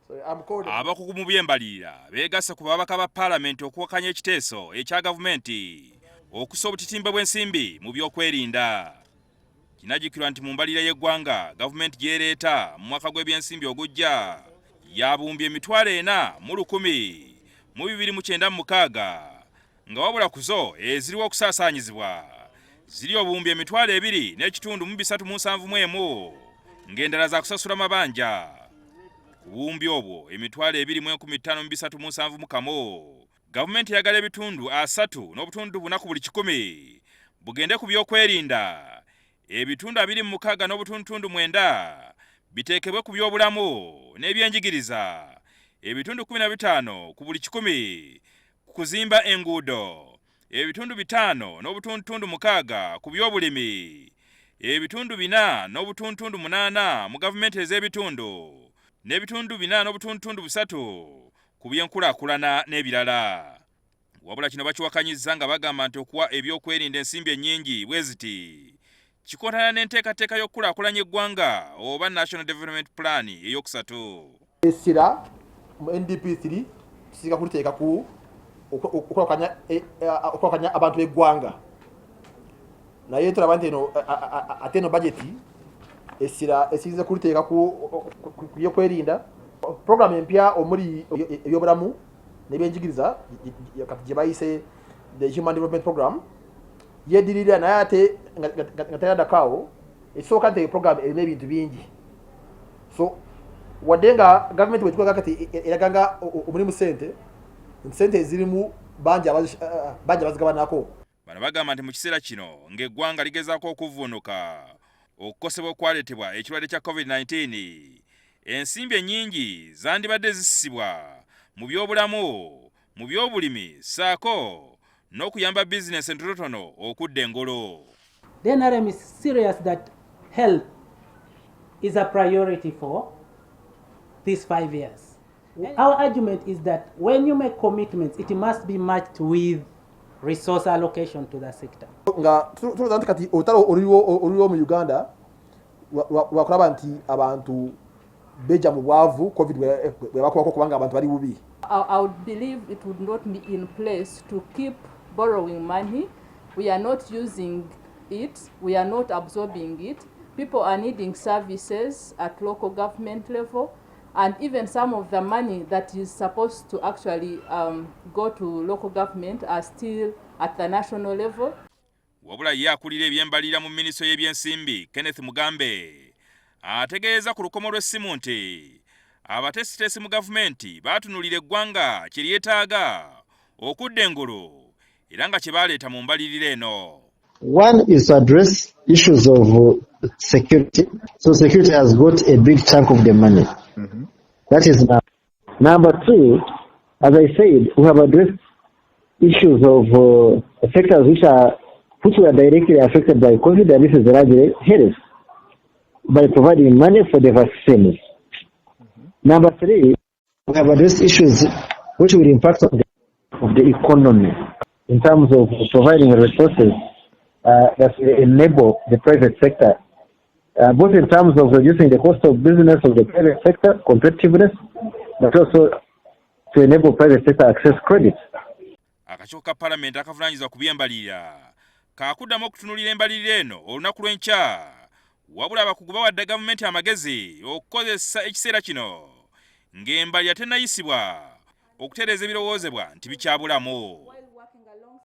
Sorry, I'm called. Abakugu mu by'embalirira beegasse ku babaka ba paalamenti okuwakanya ekiteeso ekya gavumenti okussa obutitimbe bw'ensimbi mu by'okwerinda. Kinajjukirwa nti mu mbalirira y'eggwanga gavumenti gy'ereeta mu mwaka gw'ebyensimbi ogujja yabumbye 401,296, nga wabula ku zo eziriwo okusaasaanyizibwa ziri obuwumbi 2.5 371, ng'endala za kusasula mabanja. Ku buwumbi obwo 25,371, gavumenti eyagala ebitundu 30.4 ku buli kikumi bugende ku byokwerinda, ebitundu 26.9 biteekebwe ku byobulamu n'ebyenjigiriza, ebitundu 15 ku buli kikumi ku kuzimba enguudo, ebitundu 5.6 ku byobulimi, ebitundu 4.8 mu gavumenti ez'ebitundu, n'ebitundu 4.3 ku byenkulaakulana n'ebirala. Wabula kino bakiwakanyizza nga bagamba nti okuwa ebyokwerinda ensimbi ennyingi bwe ziti kikontana n'enteekateeka y'okukulaakulanya eggwanga oba National Development Plan eyokusatu. Essira mu NDP 3 tusinga kuliteeka ku okukulaakulanya abantu b'eggwanga, naye tulaba nti eno ate eno budget essira esinze kuliteeka ku byokwerinda. Program empya omuli ebyobulamu n'ebyenjigiriza kati gye bayise the Human Development Program yeddirira, naye ate nga teyadakaawo. Ekisooka nti program erina ebintu bingi, so wadde nga gavumenti bwekikola kati eraga nga omulimu sente nti sente ezirimu bangi abazigabanako. Bano bagamba nti mu kiseera kino ng'eggwanga ligezaako okuvvuunuka okukosebwa okwaleetebwa ekirwadde kya COVID-19, ensimbi ennyingi zandibadde zissibwa mu byobulamu, mu byobulimi ssaako n'okuyamba bizinensi entonotono okudda engolo. The NRM is serious that health is a priority for these 5 years. Our argument is that when you make commitments, it must be matched with resource allocation to the sector. Nga tulowooza nti kati olutalo oluliwo mu Uganda lwakulaba nti abantu beja mu bwavu COVID bwe bakubako, kubanga abantu bali bubi. I would believe it would not be in place to keep borrowing money. We are not using it, we are not absorbing it. People are needing services at local government level, and even some of the money that is supposed to actually go to local government are still at the national level. Wabula ye akulira ebyembalirira mu minisitule y'ebyensimbi, Kenneth Mugambe, ategeeza ku lukomo lw'essimu nti abateesiteesi mu gavumenti baatunuulira eggwanga kye lyetaaga okudda engulu era nga kye baleeta mu mbalirira eno. One is to address issues of security. So security has got a big chunk of the money. That is now. Number two, as I said, we have addressed issues of sectors which were directly affected by COVID, and this is largely health, by providing money for the vaccines. Number three, we have addressed issues which will impact on the economy in terms of providing resources that will enable the private sector, both in terms of reducing the cost of business of the private sector, competitiveness, but also to enable private sector access credit. Akakiiko ka paalamenti akavunaanyizibwa ku byembalirira kaakuddamu okutunuulira embalirira eno olunaku lw'enkya. Wabula abakugu bawadde gavumenti amagezi okukozesa ekiseera kino ng'embalirira tennayisibwa okutereeza ebirowoozebwa nti bikyabulamu.